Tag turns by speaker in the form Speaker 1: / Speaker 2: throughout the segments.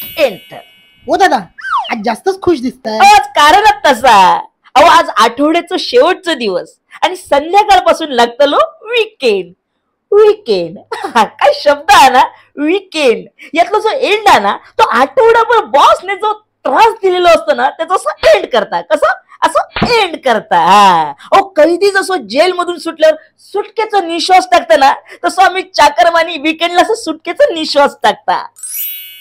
Speaker 1: Enter.
Speaker 2: हो दादा, आज जास्तच खुश दिसताय.
Speaker 1: आज कारणच तसा. अहो आज आठवड्याचं शेवटचं दिवस आणि संध्याकाळपासून लागतलो वीकेंड. वीकेंड काय शब्द आहे ना, वीकेंड. यातला जो एंड आहे ना तो आठवडाभर बॉसने जो त्रास दिलेला असतो ना त्याचा असं एंड करता. कसं असं एंड करता. अहो कैदी जसं जेल मधून सुटल्यावर सुटकेचा निश्वास टाकता ना तसं आम्ही चाकरमानी वीकेंडला असं सुटकेचा निश्वास टाकता.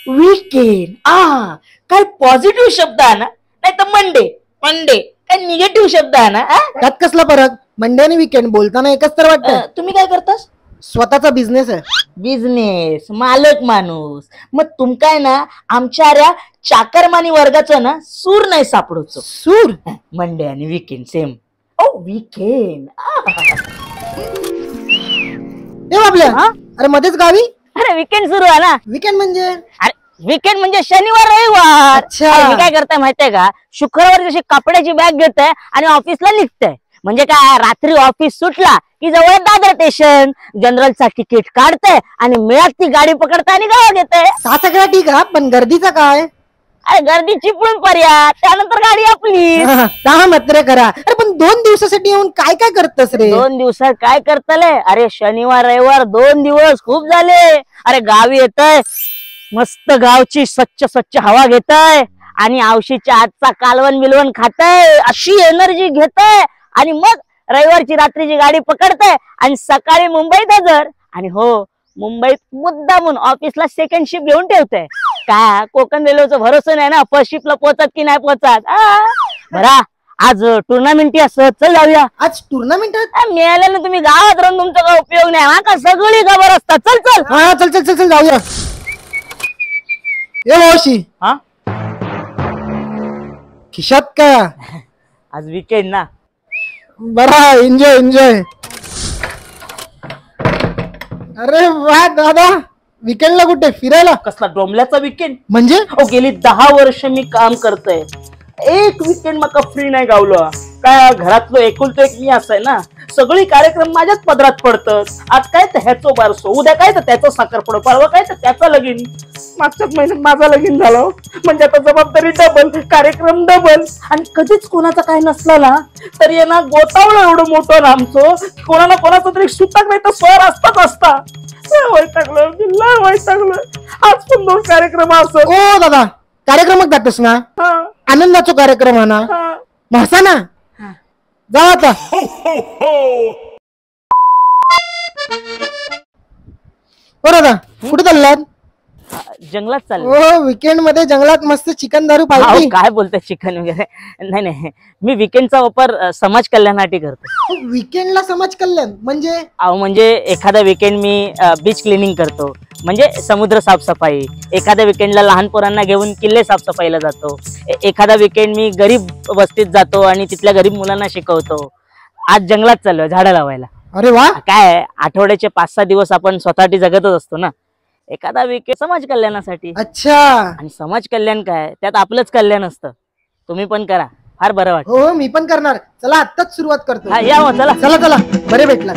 Speaker 1: वीकेंड आ काय पॉझिटिव्ह शब्द आहे ना, नाही तर मंडे. मंडे काय निगेटिव्ह शब्द आहे ना.
Speaker 2: त्यात कसला फरक? मंडे आणि वीकेंड बोलताना एकच तर वाटतं.
Speaker 1: तुम्ही काय करतास?
Speaker 2: स्वतःचा बिझनेस आहे.
Speaker 1: बिझनेस मालक माणूस. मग तुमका ना आमच्या चाकरमानी वर्गाचं ना सूर नाही सापडवचं.
Speaker 2: सूर?
Speaker 1: मंडे आणि वीकेंड सेम. ओ वीकेंड.
Speaker 2: ए बाबल्या, अरे मध्येच गावी?
Speaker 1: अरे वीकेंड सुरू आहे ना.
Speaker 2: वीकेंड म्हणजे?
Speaker 1: अरे वीकेंड म्हणजे शनिवार रविवार.
Speaker 2: अच्छा.
Speaker 1: मी काय करताय माहितीये का, शुक्रवारी जशी कपड्याची बॅग घेतय आणि ऑफिसला निघतंय. म्हणजे काय, रात्री ऑफिस सुटला की जवळ दादर स्टेशन, जनरलचा तिकीट काढतंय आणि मिळात ती गाडी पकडताय आणि गावात येतंय.
Speaker 2: हा सगळं ठीक आहे, पण गर्दीचा काय?
Speaker 1: अरे गर्दी चिपळून पर्या, त्यानंतर गाडी आपली.
Speaker 2: हा मात्र करा. अरे पण 2 दिवसासाठी येऊन काय काय करतस रे?
Speaker 1: 2 दिवसात काय करतले? अरे शनिवार रविवार 2 दिवस खूप झाले. अरे गावी येतय, मस्त गावची स्वच्छ स्वच्छ हवा घेतय आणि आवशीच्या आजचा कालवण बिलवण खातय, अशी एनर्जी घेतय आणि मग रविवारची रात्रीची गाडी पकडतय आणि सकाळी मुंबईत हजर. आणि हो, मुंबईत मुद्दामून ऑफिसला सेकंड शिफ्ट घेऊन ठेवतय. का कोकण रेल्वेचा भरोसा नाही ना, फर्स्ट शिफ्टला पोहोचत की नाही पोहोचत. बरा आज टुर्नामेंट असत, चल जाऊया.
Speaker 2: आज टुर्नामेंट
Speaker 1: मिळालं ना, तुम्ही गावात राहून तुमचा काय उपयोग नाही. हा का सगळी खबर असतात. चल चल.
Speaker 2: हा चल चल चल चल जाऊया. ए मावशी,
Speaker 1: हा
Speaker 2: खिशात का?
Speaker 1: आज वीकेंड ना.
Speaker 2: बरा एन्जॉय एन्जॉय. अरे वा दादा, वीकेंडला कुठे फिरायला?
Speaker 1: कसला डोंबल्याचा वीकेंड
Speaker 2: म्हणजे?
Speaker 1: अहो गेली 10 वर्ष मी काम करतोय, एक वीकेंड माका फ्री नाही गावलो. काय घरातलो एकुलतो एक मी असाय ना, सगळी कार्यक्रम माझ्याच पदरात पडतात. आज काय तर ह्याचो बारसो, उद्या काय तर त्याचं साखरपुडा, परवा काय तर त्याचा लगीन. मागच्याच महिन्यात माझा लगीन झालं, म्हणजे आता जबाबदारी डबल, कार्यक्रम डबल. आणि कधीच कोणाचा काय नसला ना तरी आहे ना गोतावलं एवढं मोठं ना आमचं, कोणाला कोणाचं तरी सुटाक नाही तर स्वर असताच असता. वैतागलं, लय वैतागलं. आज पण 2 कार्यक्रम असत.
Speaker 2: ओ दादा, कार्यक्रमात जातोस ना? आनंदाचा कार्यक्रम आहे ना, म्हसा ना जा आता. ओ दादा, कुठे चाललात?
Speaker 1: जंगलात चाललो.
Speaker 2: हो, वीकेंड मध्ये जंगलात मस्त चिकन दारू पार्टी.
Speaker 1: काय बोलतोय चिकन वगैरे? नाही नाही, मी वीकेंडचा वापर समाज कल्याणासाठी करतो.
Speaker 2: वीकेंडला समाज कल्याण म्हणजे?
Speaker 1: अहो म्हणजे एखादा वीकेंड मी बीच क्लिनिंग करतो, म्हणजे समुद्र साफसफाई. एखाद्या वीकेंडला लहान पोरांना घेऊन किल्ले साफसफाईला जातो. एखादा वीकेंड मी गरीब वस्तीत जातो आणि तिथल्या गरीब मुलांना शिकवतो. आज जंगलात चाललोय झाडं लावायला.
Speaker 2: अरे वा.
Speaker 1: काय आठवड्याचे 5-6 दिवस आपण स्वतःसाठी जगतच असतो ना, एखादा वीकेंड समाज कल्याणासाठी.
Speaker 2: अच्छा.
Speaker 1: आणि समाज कल्याण काय, त्यात आपलंच कल्याण असतं. तुम्ही पण करा, फार बरं वाटतं.
Speaker 2: हो मी पण करणार. चला आत्ताच सुरुवात करतो.
Speaker 1: या मग, चला
Speaker 2: चला चला. बरे भेटला.